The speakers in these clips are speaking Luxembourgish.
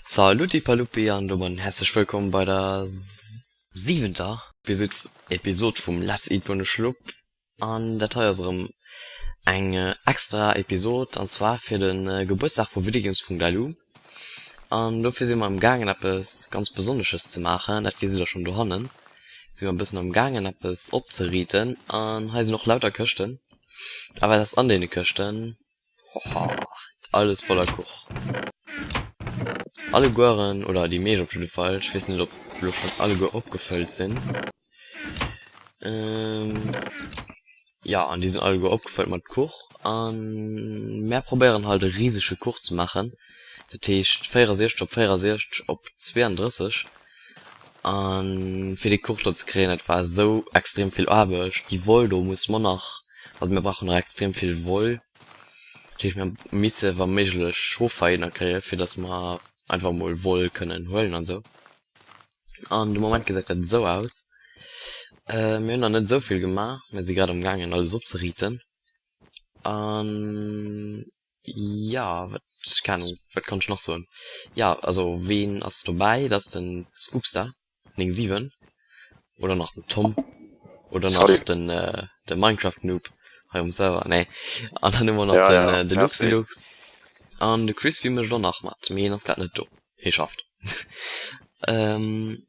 Saluti Paluppi an domat häerzlech wëllkomm bei der siwenter Episod vum Let's Eat Bonne Schlupp an dat hei ass erëm eng extra Episod an zwar fir de Gebuertsdag vu Videogames.lu an dofir si mer am gaangen eppes ganz besonnesches ze maachen, dat gesitt der schonn dohannen, si mer e bëssen am gaangen eppes opzeriiten an hei sinn och lauter Këschten a wat ass an deene Këschten? Hoha, alles voller Kuch. Allegueren, oder déi meescht op jidde Fall, ech weess net ob elo schonn alleguer opgefëllt sinn. Jo, an déi sinn alleguer opgefëllt mat Kuch an mär probéieren halt e risege Kuch ze maachen, dat heescht 64 op 64 op 32 an fir dee Kuch do ze kréien, dat war esou extrem vill Aarbecht, déi Woll do muss mer nach, also mir brauchen nach extrem vill Woll. Dat heescht mir misse wa méiglech Schofvereener kréie fir datt mer einfach mol Woll kënnen huelen an esou. An de Moment gesäit dat esou aus. Mir hunn nach net esou vill gemaach, mir si grad am gaangen alles opzeriiten an jo wat, keng Ahnung, wat kann ech nach soen? Jo also ween ass dobäi? Dat ass de Scoopstar. 9 7 oder nach den Tom oder nach Sorry. den äh, de Minecraft Noob hei um Server nee an dann hu mer nach Ja, den ja, äh, de merci. Luxilux an de Crispy mécht och nach mat mee hien ass grad net do hie schafft ähm,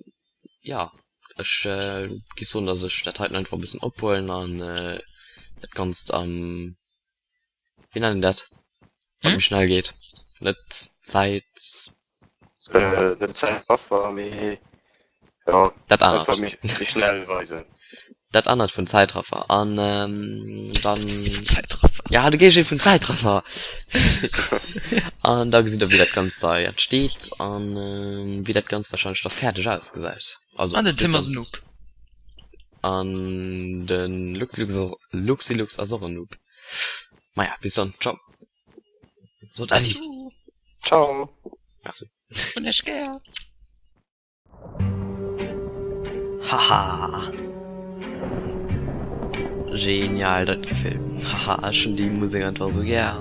ja ech äh, gi soen dass ech dat heiten einfach e bëssen ophuelen an äh, dat Ganzt am Wéi nennt een dat? Wat méi schnell geet. Net Zäit. Net Zäitraffer, mee jo, Dat anert. einfach méi schnell weisen. Dat anert vun Zäitraffer. An dann. Zäitraffer. Ja, de Géigedeel vun Zäitraffer! An da gesitt der, wéi dat Ganzt da entsteet an wéi dat Ganzt warscheinlech da fäerdeg ausgesäit. Also, An den bis Tim ass dann. en Noob. An de Luxilux ass och en Noob. Maja, bis dann, ciao. Sot Äddi. Ciao. Merci. Hunn ech gär. Haha. Genial dat Gefill. Haha, ech hunn déi Musek einfach esou gär.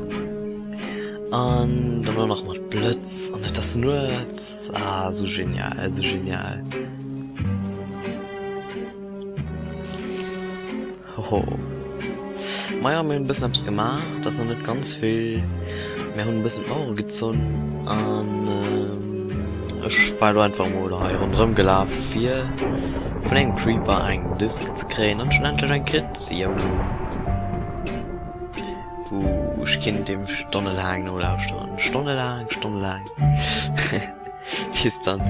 An dann och nach mat Blëtz an et ass Nuets. Ah, esou genial, esou genial. Hoho. Maja, mir hunn e bëssen eppes gemaach, dat ass nach net ganz vill. Mir hunn e bëssen d'Mauere gezunn an ech war elo einfach emol hei ronderëm gelaf fir vun engem Creeper eng Disk ze kréien an ech hunn endlech eng kritt, jou. Ooh, ech kinnt deem stonnelaang nolauschteren, stonnelaang, stonnelaang. Bis dann.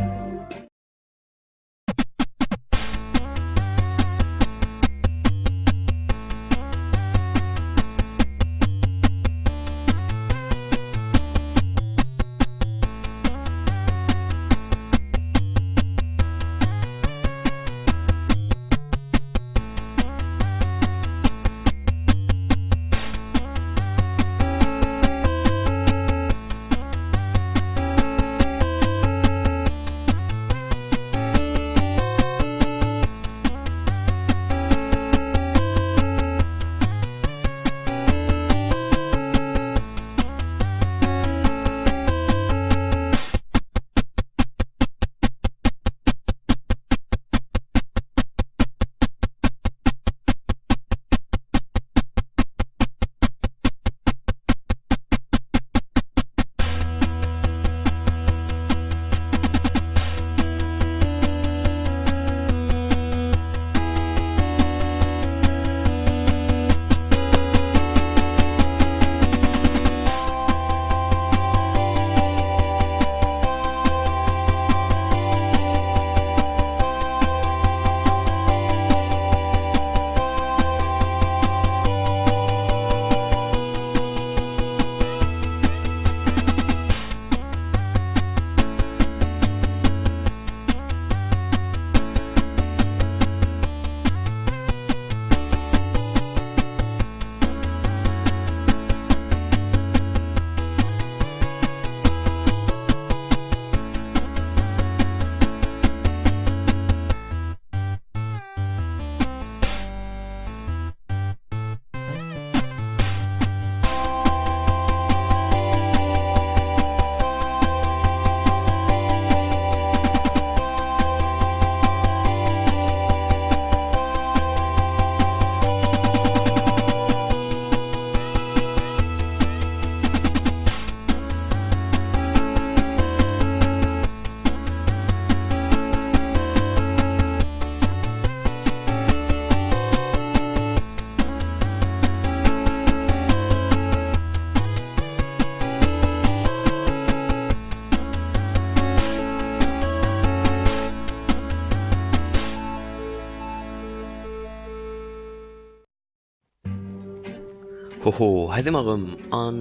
Hoho, hei si mer erëm an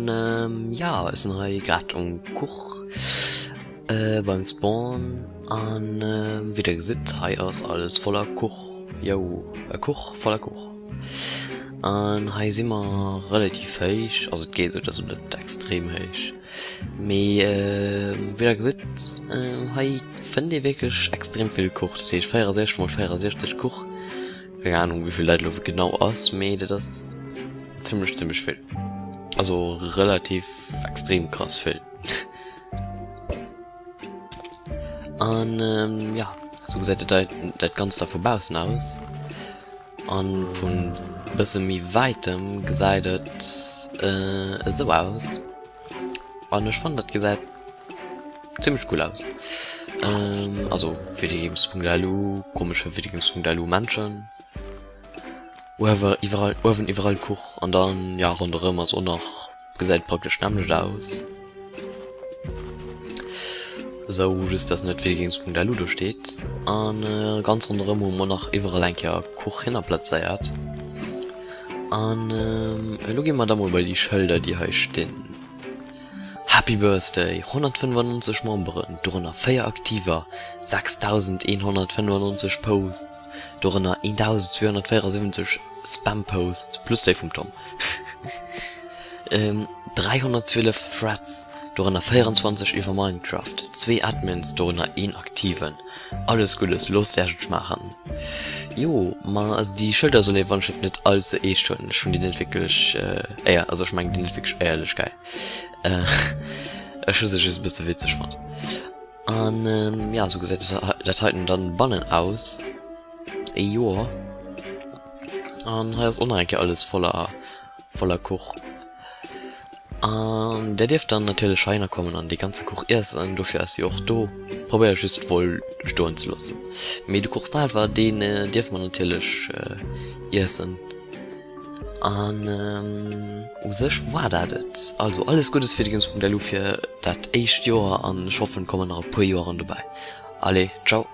jo, ech sinn hei grad um Kuch beim Spawn an wéi der gesitt, hei ass alles voller Kuch, jou, e Kuch voller Kuch an hei si mer relativ héich, also et geet esou, et ass net extrem héich, mee wéi der gesitt, hei fënnt ee wierklech extrem vill Kuch, dat heescht 64 mol 64 Kuch. Keng Ahnung wéivill dat elo genau ass, mee dat ass zimmlech zimmlech vill. Also relativ extrem krass vill. An ähm, ja, sou gesäit dat dat Ganzt da vu baussen aus. An vun bësse méi wäitem gesäit et äh, esou aus. An ech fannen dat gesäit zimmlech cool aus. Ähm, also videogames.lu, komesche videogames.lu Menschen. Uewer iwwerall, uewen iwwerall Kuch an dann ja ronderëm ass och nach gesäit praktesch nämmlecht aus. Esou just dass net videogames.lu do steet an äh, ganz ronderëm hu mer nach iwwerall eng Kéier Kuch hinner plazéiert. An ähm, elo gi mer da mol bei déi Schëlder déi hei stinn. Happy Birthday! 195 Memberen, dorënner 4 Aktiver, 6.195 Posts, dorënner 1.274 Spam-Posts, plus déi vum Tom, 312 Threads, dorënner 24 iwwer Minecraft, zwee Admins, dorënner een Aktiven. Alles Guddes, loosst Äech et schmaachen! Jo, ma also déi Schëlder soll ee wann net all ze eescht huelen. Ech hunn déi net wierklech, éier, also ech mengen déi net wierklech éierlech gei. Ech hu se just e bësse witzeg fonnt. An ja, sou gesäit dat heiten dann bannen aus. Joer. An hei ass och nach eng Kéier alles voller voller Kuch. An där dierft dann natierlech heihinner kommen an dee ganze Kuch iessen, dofir ass si och do. Probéier just d'Woll stoen ze loossen. Mee de Kuch selwer, deen dierfe mer natierlech iessen. An u sech war dat et. Also alles Guddes fir de Games.lu fir dat éischt Joer an ech hoffen et kommen nach e puer Joeren dobäi. Allez, ciao!